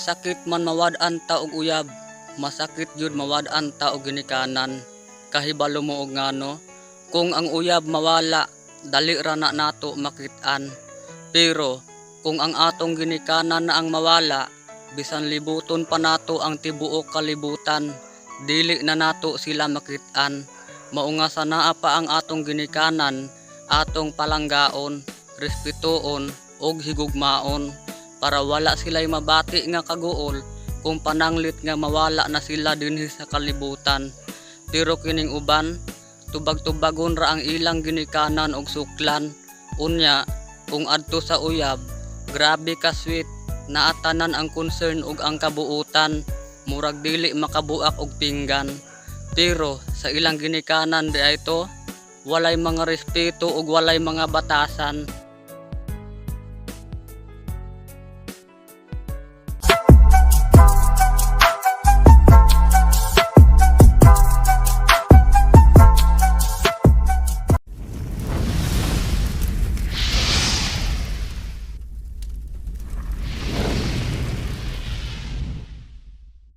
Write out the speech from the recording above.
Masakit man mawad-an ta og uyab, masakit jud mawad-an ta og ginikanan. Kahibalo mo og ngano? Kung ang uyab mawala, dali ra na nato makit-an. Pero kung ang atong ginikanan na ang mawala, bisan libuton pa nato ang tibuok kalibutan, dili na nato sila makit-an. Mao nga sa naa pa ang atong ginikanan, atong palanggaon, respetuon ug higugmaon para wala sila'y mabati nga kaguol kung pananglit nga mawala na sila dinhi sa kalibutan. Pero kining uban, tubag-tubagon ra ang ilang ginikanan og suklan. Unya, kung adto sa uyab, grabe ka sweet, naa tanan ang concern ug ang kabuutan, murag dili makabuak og pinggan. Pero sa ilang ginikanan diay to, walay mga respeto ug walay mga batasan.